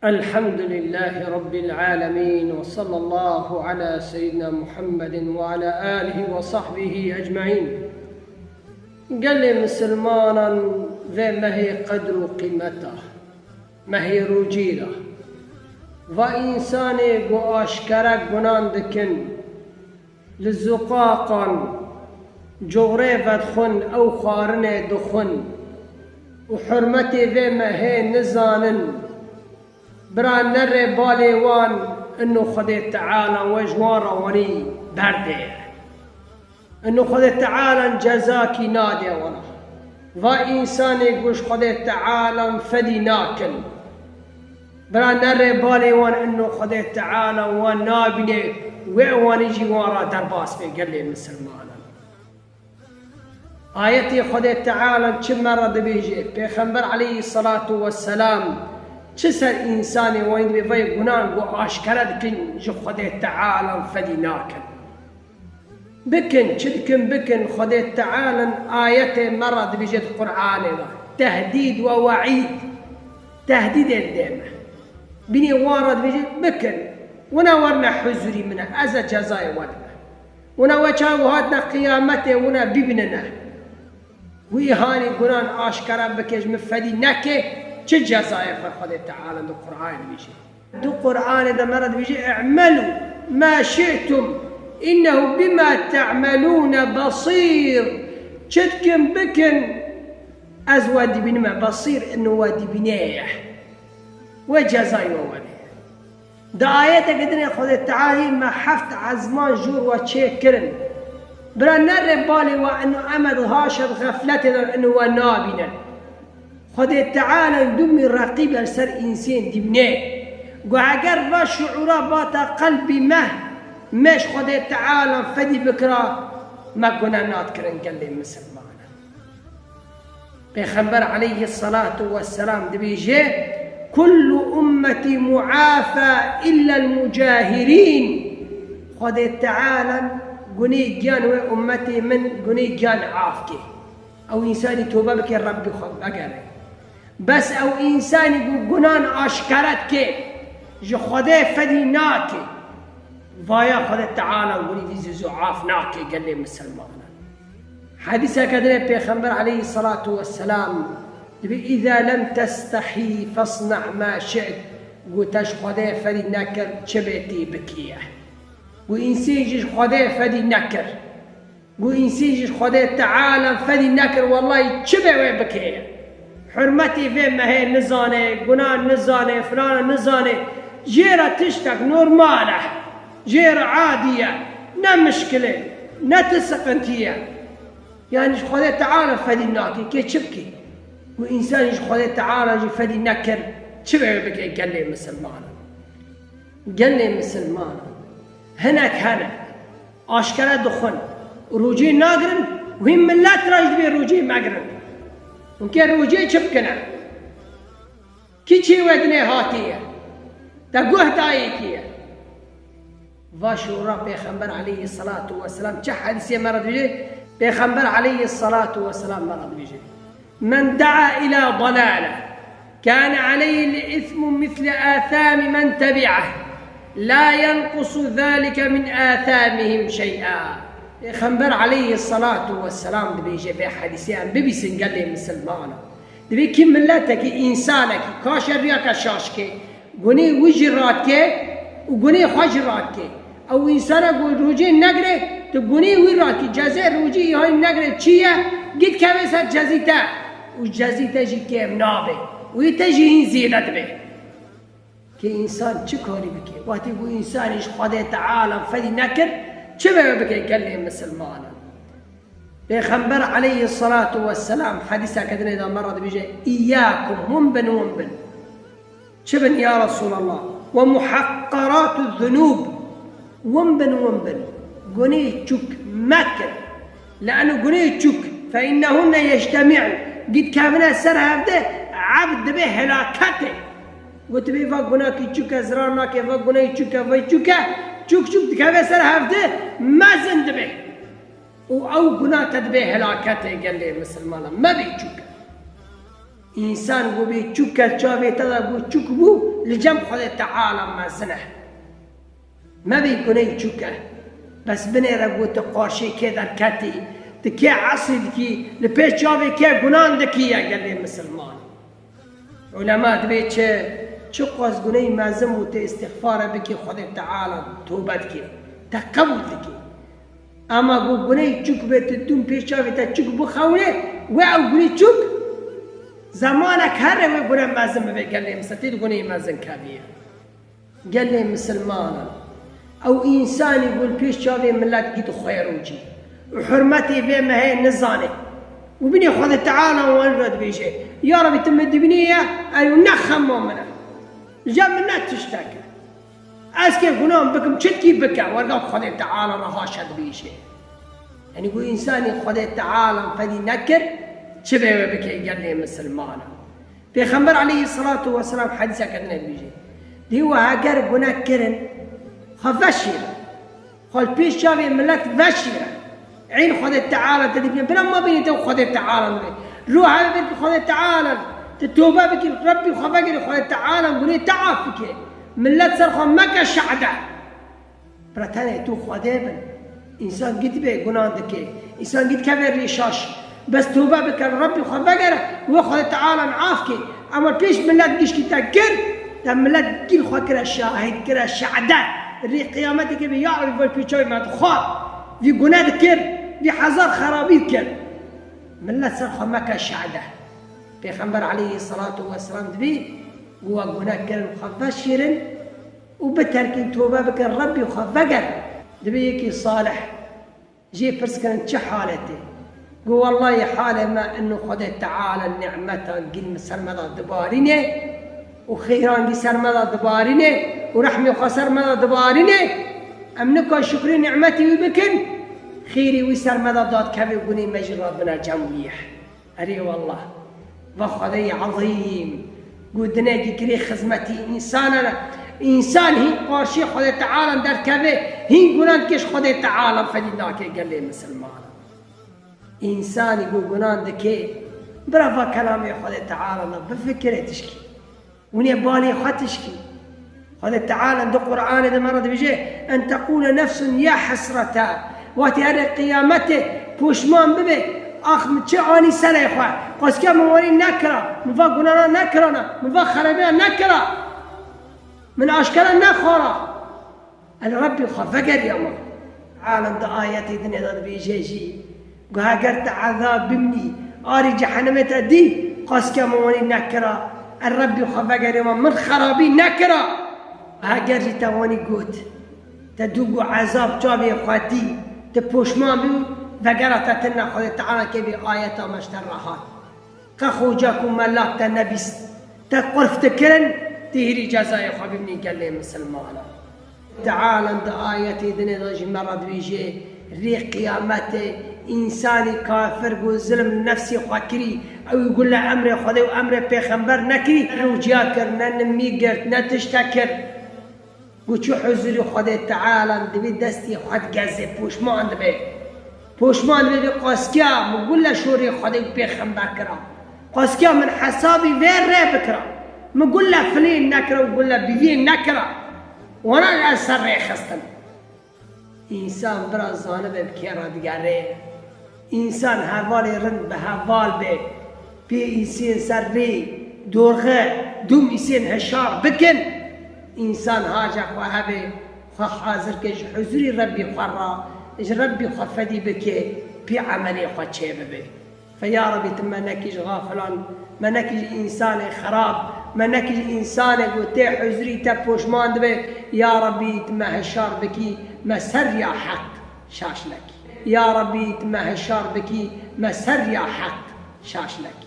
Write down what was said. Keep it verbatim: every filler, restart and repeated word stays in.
الحمد لله رب العالمين، وصلى الله على سيدنا محمد وعلى آله وصحبه أجمعين. Gelê misilmanan vê mehê qedr û qîmeta, mehê rûcî ra. Va însanê ku aşkere gunan dikin, li zuqaqan coxrê vedixwin, ew xwarinê dixwin û hurmetê vê mehê nizanin. Bira nerê balê wan, ino Xwedê Teala we ji wan re wanî berdê. Ino Xwedê Teala cezakî nadê wana. Va însanê ku ji Xwedê Teala fedî nakin. Bira nerê balê wan, ino Xwedê Teala wan nabîne, wê wanî jî wan re derbas bê gelê misilmanan. Ayetê Xwedê Teala çi me re dibêje, Pêxember aleyhisselatu vesselam çi ser însanê wan dibê vay gunan ku aşkere dikin ji Xwedê Teala fedî nakin. Bikin, çi dikin bikin, Xwedê Teala ayetê me re dibêje di Qur'anê de. Tehdîd we we'îd. Tehdîdê didê me. Bînê wan re dibêje, bikin. Wina werine huzurî min e, ez e cezayê we dime. Wina we çawa hatine qiyametê, wina bibînine. Wî hanî gunan aşkere bike, ji min fedî neke, çi cezayê xwe Xwedê Teala di Qur'anê dibêje. Di Qur'anê de me re dibêje, "I'melû ma şi'tum, innehu bima te'melûne besîr." Çi dikin bikin, ez we dibînime, besîr, ino we dibîne ye. We cezayê we were. Di ayeteke din de Xwedê Teala me heft ezman jor we çêkirin. Bira nerê balê we, ino em e di haşa di xefletê de, ino we nabînin. Xwedê Teala dumî reqîb e li ser însên dibîne. Ku eger va şuûra bata qelbî me, me ji Xwedê Teala fedî bikira, me gune nadikirin gelê misilmanan. Pêxember aleyhisselatu vesselam dibêje, "Kullu ummetî muafa illa al-mucahirîn." Xwedê Teala gunê giyan wê ummetê min gunê giyan af kê. Ew însanî tobe bike, Rebbî xwe vegere. Bes ew însanî ku gunan aşkere dike, ji Xwedê fedî nake, vaya Xwedê Teala gunî vî zû zû af nake gelê misilmanan. Hedîseke din de Pêxember aleyhisselatu vesselam dibê, "Îza lem testehî fesna' ma şi't." Got, te ji Xwedê fedî nekir, çi bê tê bikî ye. Got, însên jî ji Xwedê fedî nekir. Got, însên jî ji Xwedê Teala fedî nekir, wellahî çi bê wê bikê. Hurmetê vê mehê nizane, gunan nizane, filana nizane. Jê re tiştek normal e. Jê re adî ye. Ne mişkil e. Ne ti siqintî ye. Yanî ji Xwedê Teala fedî nake, kê çi bikê? Got, însan ji Xwedê Teala jî fedî nekir, çi bê wê bikê gelê misilmanan? Gelê misilmanan. Hinek hene. Aşkere dixwin. Rûcê nagirin, wî millet re jî dibê rûcê megirin. Hûn kê rûcê çi bikine? Kî çê we dinê hatiye? Te guh dayê kî ye? Va şûra Pêxember aleyhisselatu vesselam çi hedîsê me re dibêje? Pêxember aleyhisselatu vesselam me re dibêje. Men da'a ila dalale, kâne aleyhil ismu misle âsâmi men tebi'eh, la yenqusu zâlike min âsâmihim şey'a. Pêxember aleyhisselatu vesselam dibêje vê hedîsê, em bibîsin gelê misilmana. Dibê kî milletekî, însanekî, ka şeriyake şaş ke, gunê wî jî radike û gunê xwe jî radike. Ew însana ku rûcê negire, tu gunê wî radikî, cezê rûcî îhanî negire çi ye, gît keve ser cezî te û cezî te jî kêm nabe û yê te jî hîn zêde dibe. Kê însan çi karî bike? Wextê ku însanê ji Xwedê Teala fedî nekir, çi be wê bike gelê misilmanan? Pêxember aleyhisselatu vesselam hedîseke dinê de me re dibêje, "Îyyakum, win bin, win bin." Çi bin ya Resulallah? "Ve muhakkaratu zunub." Win bin, win bin. Gunê çûk mekin. Le'nu gunê çûk. Fe innehunne yeştemi'n. Gît kevine ser hevde, ebd dibe helaketê. Gotibê va gunakî çûk e, zirar nake, va gunê çûk e, va çûk e. Çûk çûk dikeve ser hevde, mezin dibe. Û ew guna te dibe helaketê gelê misilmanan. Mebî çûk. Însan ku bê çûk ke çavê te de ku çûk bû, li cem Xwedê Teala mezin e. Mebê guney çûk e. Bes binêre ku tu qarşê kê derketî, tu kê esrî dikî, li pêş çavê kê gunan dikî ya gelê misilman. Ulema dibê çi, çiqas guney mezin bû tu îstixfare bikî Xwedê Teala tobe dikî, te qebûl dikî. Ama ku guney çûk be tu dûm pêş çavê te çûk bixewne, we ew guney çûk zemanek here wê gune mezin bibe gelê misilman, tê di guneyê mezin keviye. Gelê misilmanan. Ew însanî ku li pêş çavê milet gît xwêr û cî û hurmetê vê mehê nizane. Û binê Xwedê Teala wan re dibêje, ya Rebî, tu min dibînî ye, ew ne xema min e. Li cem min ne tiştek e. Ez kê gunan bikim, çitkî bike, werga Xwedê Teala re haşa dibêje. Yanî ku însanî Xwedê Teala fedî nekir, çi bê wê bike gelê misilmanan. Pêxember aleyhisselatu vesselam hedîseke din dibêje. Dî we heger gune kirin, xwe veşîrin. Xwe li pêş çavê milet veşîre. Eyn Xwedê Teala te dibîne. Bira ma bînî te Xwedê Teala dibe. Ruh hebe belkî Xwedê Teala. Te tobe bikî, Rebbî xwe vegerî Xwedê Teala gunê te af bike. Milet ser xwe meke şehde. Bira tenê tu Xwedê bin. Însan gît bê gunan dike. Însan gît keve rê şaş. Bes tobe bike, Rebbî xwe vegere, wê Xwedê Teala af kê. Ema pêş milet gişkî te kir, te milet gîl xwe kire şahid, kire şehde. Rê qiyametê kê bê, ya Rebî, vê pîçavê me dixwar. Vî gune dikir, vî hezar xerabî dikir. Milet ser xwe meke şehde. Pêxember aleyhisselatu vesselam dibî, ku we gune kirin xwe veşîrin û biterkin, tobe bikin, Rebbî xwe vegerin. Dibê yekî salih. Jê pirs kirin, çi halê te? Got, wellahî halê me ino Xwedê Teala nîmetan gîn min ser me de dibarîne û xêran gî ser me de dibarîne û rehmê xwe ser me de dibarîne. Em nika şukrê nîmetî wî bikin, xêrî wî ser me de dadikeve, gunê me jî radibine cem wî ye. Erê wallah. Va Xwedeyê ezîm. Got dinekî kirê xizmetî însanan e. Însan hîn qarşî Xwedê Teala derdikeve, hîn gunan dike ji Xwedê Teala fedî nake gelê misilman. Însanî ku gunan dike, bira va kelamê Xwedê Teala bifikire tişkî. Hûn ê balê xwe tişkî. Xwedê Teala di Qur'anê de me re dibêje, "En teqûle nefsun ya hesreta." Wextê herê qiyametê poşman bibe, "Ax, min çi anî serê xwe? Qasîya min werî nekira, min va gunana nekirana, min va xerabiya nekira, min aşkera nexwara." El Rebbî xwe vegeriya me. Alem di ayetê dinê de dibêje jî, got, heger te ezab bimnî, arî cehennemê te dî, qasîya min wanî nekira, el Rebbî xwe vegeriya me, min xerabî nekira. Heger jî te wanî got, te dû got ezab çavê xwe dî, te poşman bî, vegera te tune Xwedê Teala kê vê ayeta me ji te re hat. Qe xoca ku melak te nebîst, te qurf dikirin, tê hîrî cezayê xwe bimî gelê misilmana. Teala di ayetê dinê de ji me re dibêje, rê qiyametê însanî kafir ku zilm nefsê xwe kirî, ew gule emrê Xwedê û emrê pêxember nekirî, rûciya kir, ne nimî girt, ne tiştek kir. Ku çû huzurî Xwedê Teala, divê destê xwe digeze, poşman dibe. Poşman dibe, bê qasîya min gule şorê Xwedê û pêxember kira. Qasîya min hesabî vê rê bikira. Min gule filên nekira û gule bivên nekira. Wana ez ser rê xistin. Însan bira zanibe bi kê re digere. Însan hevalê rind bi heval be. Pê îsên ser rê, dorxe, dûm îsên hişar bikin. Însan haca xwe hebe, xwe hazir ke ji huzurî Rebbî xwe re, ji Rebbî xwe fedî bike, pê emelê xwe çêbibe. Fe ya Rebî, tu me nekî ji xafilan, me nekî ji însanê xerab, me nekî ji însanê ku tê huzurî te poşman dibe. Ya Rebî, tu me hişar bikî, me ser riya heq şaş nekî. Ya Rebî, tu me hişar bikî, me ser riya heq şaş nekî.